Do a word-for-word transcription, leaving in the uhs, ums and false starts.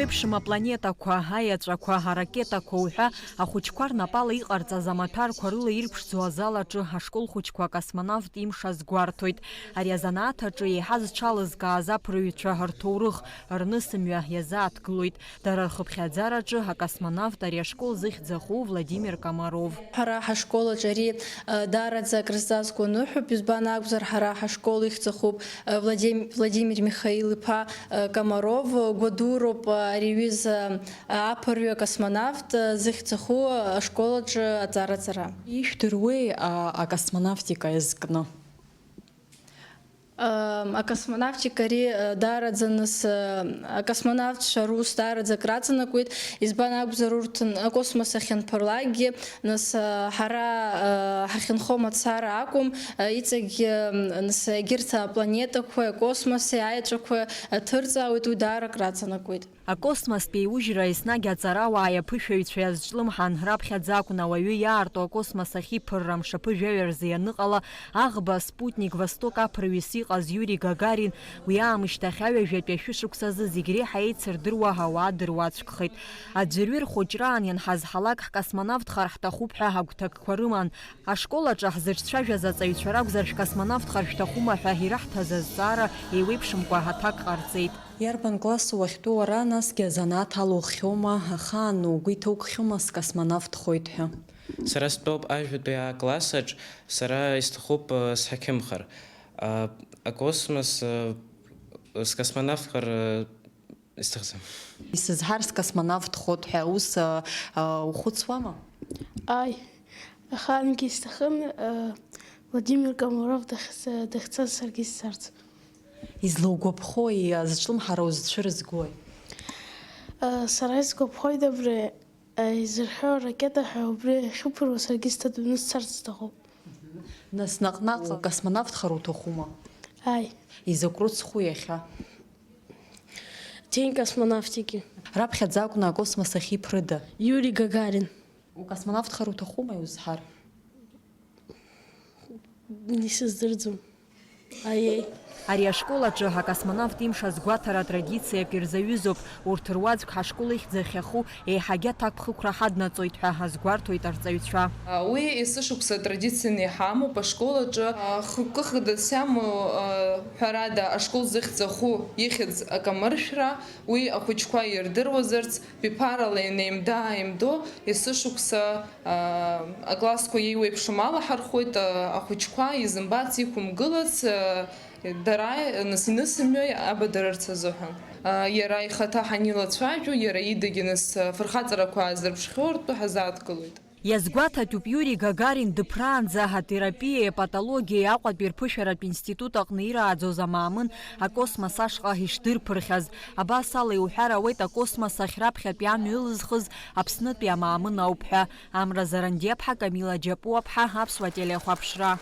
Еиԥшым апланетақәа, аеҵәақәа, аракетақәа уҳәа ахәыҷқәа рнапала иҟарҵаз амаҭәарқәа рыла ирԥшӡоу азал аҿы ашкол хәыҷқәа акосмонавт имш азгәарҭоит. Ари азанааҭ аҿы еиҳа зҽалызкааз аԥырҩцәа рҭоурых, рнысымҩа иазааҭгылоит. Дара рхыԥхьаӡараҿы акосмонавт ари ашкол зыхьӡ аху Владимир Комаров. Ҳара ҳашкол аҿы ари, э, даараӡа акрызҵазкуа ныҳәоуп, избан акәзар, ҳара ҳашкол ихьӡ ахуп, э, Владим-, Владимир Михаил-иԥа, э, Комаров, э, гәадуроуп, э, ари аҩыза, э, аԥырҩы акосмонавт, э, зыхьӡ аху ашкол аҿы аҵараҵара. Ижәдыруеи, а, акосмонавтика иазкны? Ам, акосмонавтика ари, э, даараӡа нас, э, акосмонавтцәа рус даараӡа акраҵанакуеит, избан акәзар, урҭ н-, акосмос ахь анԥырлакгьы, нас, э, ҳара, э, ҳахьынхо мацара акәым, э, иҵегь, э, нас, егьырҭ апланетақәеи акосмоси аеҵәақәа, э, ҭырҵаауеит, уи даара акраҵанакуеит. Акосмостә еиужьра еснагь аҵарауааи аԥышәаҩцәеи азҿлымҳан, раԥхьаӡа акәын ауаҩы иаарту акосмос ахь иԥырра мшаԥы жәаҩа рзы ианыҟала, аӷба спутник Восток аԥырҩыс иҟаз Иури Гагарин, уи аамышьҭахь аҩажәатәи ашәышықәсазы зегь реиҳа еицырдыруа ауаа дыруаӡәкхеит. Аӡәырҩы рхәыҷраан ианҳазҳалак, ҳкосмонавтхар ҳҭахуп ҳәа агәҭакқәа рыман. Ашкол аҿы ҳзыҿцәажәаз аҵаҩцәа ракәзар, шәкосмонавтхар шәҭахума ҳәа ираҳҭаз азҵаара еиуеиԥшымкәа аҭак ҟарҵеит. Иарбан классу уахьтәоу уара, насгьы азанааҭ алуххьоума, ахаан угәы иҭоукхьоума скосмонавтхоит ҳәа? Сара стәоуп ажәатәи А классаҿ, сара исҭахуп, э, сҳақьымхар. А, акосмос, э, скосмонавтхар, э, исҭахӡам. Исызҳар скосмонавтхот ҳәа ус, э, э, ухәыцуама? Ааи, ахаангьы исҭахын, э, Владимир Комаров дахьц-, дахьцаз саргьы сцарц. Излаугәаԥхои, азҿлымҳара узцәырызгои? Э, сара исгәаԥхоит абри, э, изырҳәо аракета ҳәа, убри ахьыԥыруа саргьы сҭатәаны сцарц сҭахуп. Нас наҟ-наҟ космонавтхар уҭахума? Ааи. Изакә рыцху иахьа? День космонавтики. Раԥхьаӡа акәны акосмос ахь иԥрыда? Иури Гагарин. Укосмонавтхар уҭахума иузҳар? Исыздырӡом. Аиеи. Ари ашкол аҿы акосмонавт имш азгәаҭара традициак ирзаҩызоуп. Урҭ руаӡәк ҳашкол ихьӡ ахьаху еиҳагьы аҭакԥхықәра ҳаднаҵоит ҳәа азгәарҭоит арҵаҩцәа. Уи есышықәса традицианы иҳамоуп ашкол аҿы. Хықәкы хадас иамоу, ҳәарада, ашкол зыхьӡ аху ихьӡ акамыршәра, уи ахәыҷқәа ирдыруазарц, Ԥиԥарала инеимда-ааимдо, есышықәса, аа, аклассқәа еиуеиԥшым ала ҳархәоит, аа, ахәыҷқәа изымбац, иқәымгылац, аа, дара, нас, инысымҩа абадырырц азыҳәан. Аа, иара ихаҭа ҳанилацәажәо, иара идагьы, нас, афырхаҵарақәа аазырԥшхьоу ртәы ҳазааҭгылоит. Иазгәаҭатәуп, Иури Гагарин дыԥраанӡа атерапиеи апатологиеи Аҟәатәи рԥышәаратә институт аҟны ирааӡоз амаамын акосмос ашҟа ишдырԥырхьаз. Абас ала иуҳәар ауеит, акосмос ахь раԥхьатәи амҩа ылызхыз Аԥснытәи амаамын ауп ҳәа. Амра Зарандиаԥҳа, Камила Џьапуаԥҳа, Аԥсуа телехәаԥшра.